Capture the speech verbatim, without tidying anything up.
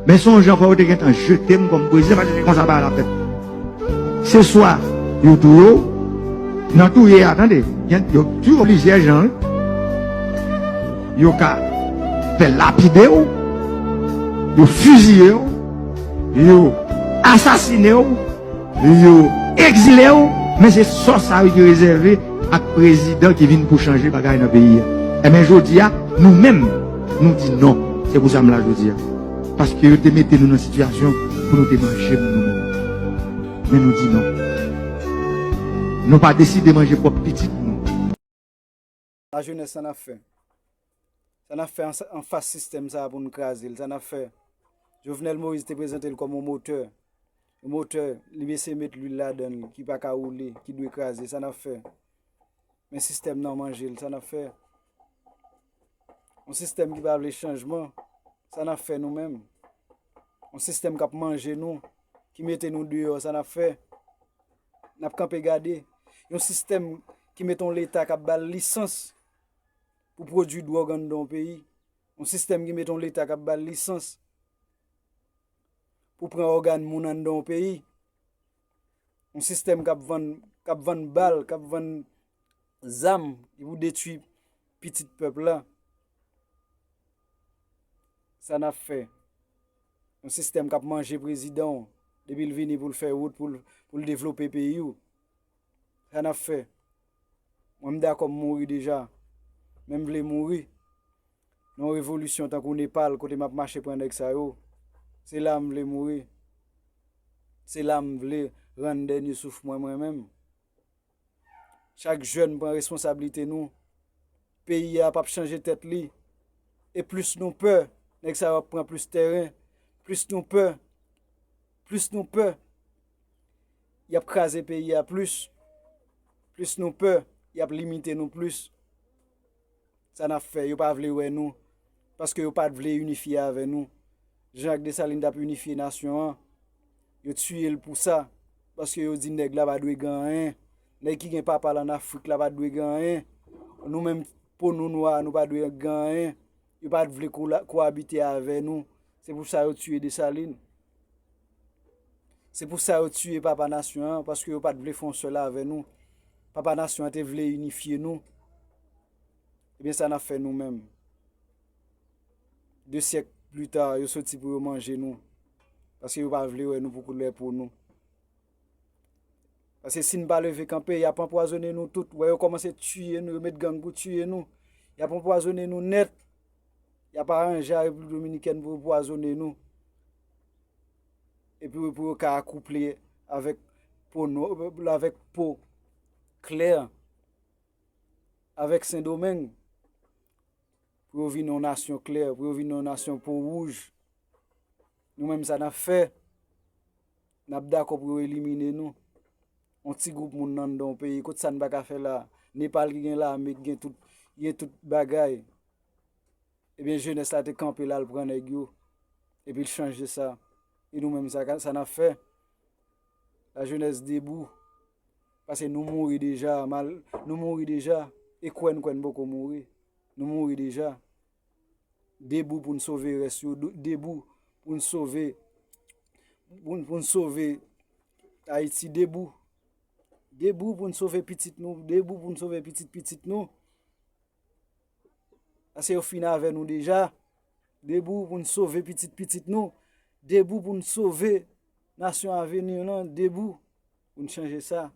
Men se yon jan ankò yo te gentan jete m kòm prezidan, paske se konsa bagay la fèt. Se swa yo touye w, nan touye a, tande, gen, yo touye w plizyè jan, wi. Yo ka fè lapide w, yo fiziye w, yo asasine w, yo egzile w, men se sò sa yo ki rezève ak prezidan ki vin pou chanje bagay nan peyi a. Enben, jodi a, nou menm, nou di non. Se pou sa m la jodi a. Paske yo te mete nou nan sitiyasyon pou nou te manje pou nou menm. Men nou di non. Nou pa deside manje pwòp pitit nou. Lajenès, sa n ap fè? Sa n ap fè an, anfas sistèm sa a pou n kraze l? Sa n ap fè? Jovenel Moïse te prezante l kòm yon motè. Yon motè, li eseye met lwil ladan l, ki pa ka woule, ki dwe kraze. Sa n ap fè? Men sistèm nan manje l, sa n ap fè? Yon sistèm ki pa vle chanjman, sa n ap fè nou menm? Yon sistèm k ap manje nou, ki mete nou deyò, sa n ap fè? N ap kanpe gade. Yon sistèm ki mete yon leta k ap ba l lisans pou pwodui dwòg anndan yon peyi. Yon sistèm ki mete yon leta k ap ba l lisans pou pran ògàn moun anndan yon peyi. Yon sistèm k ap vann, k ap vann bal, k ap vann zam ki pou detwi pitit pèp la. Sa n ap fè? Yon sistèm k ap manje prezidan w depi l vini pou l fè wout, pou l, pou l devlope peyi w. Sa n ap fè? Mwen, m dakò m mouri deja. Men m vle mouri nan yon revolisyon tankou Nepal, kote m ap mache pran nèg sa yo. Se la m vle mouri. Se la m vle rann dènye souf mwen, mwen menm. Chak jèn pran responsablite nou. Peyi a p ap chanje tèt li. E plis nou pè, nèg sa yo ap pran plis tèren. Plis nou pè, plis nou pè, y ap kraze peyi a plis. Plis nou pè, y ap limite nou plis. Sa n ap fè? Yo pa vle wè nou, paske yo pa t vle inifye avè nou. Jan Jacques Dessalines t ap inifye nasyon an, yo tiye l pou sa, paske yo di nèg la pa dwe gen anyen. Nèg ki gen papa l ann Afrik la pa dwe gen anyen. Nou menm, po nou nwa, nou pa dwe gen anyen. Yo pa t vle kola-, kowabite avè nou. Se pou sa yo tiye Dessalines. Se pou sa yo tiye papa nasyon an, paske yo pa t vle fè yon sèl avè nou. Papa nasyon an te vle inifye nou. Ebyen, sa n ap fè nou menm? De syèk pli ta, yo soti pou yo manje nou. Paske yo pa vle wè nou pou koulè po nou. Paske si n pa leve kanpe, y ap anpwazonnen nou tout. Wè, yo kòmanse tiye nou, yo met gang pou tiye nou. Y ap anpwazonnen nou nèt. Y ap aranje a Repiblik Dominikèn pou yo pwazonnen nou. Epi pou yo ka akouple avèk po nwa, avèk po klè, avèk Sendomeng, pou yo vin yon nasyon klè, pou yo vin yon nasyon po wouj. Nou menm, sa n ap fè? N ap dakò pou yo elimine nou. Yon ti gwoup moun nan anndan yon peyi, kot sa n pa ka fè la? Nepal ki gen lame, ki gen tout, ki gen tout bagay. Ebyen, jenès la te kanpe l al pran nèg yo. Epi l chanje sa. E nou menm, sa, sa n ap fè? Lajenès debou. Paske nou mouri deja, mal, nou mouri deja. E kwè n kwè n poko mouri. Nou mouri deja. Debou pou n sove rès yo. De-, debou pou n sove, pou n, pou n sove Ayiti. Debou. Debou pou n sove pitit nou. Debou pou n sove pitit pitit nou. Paske yo fin avè nou deja. Debou pou n sove pitit pitit nou. Debou pou n sove nasyon avenir lan. Debou pou n chanje sa.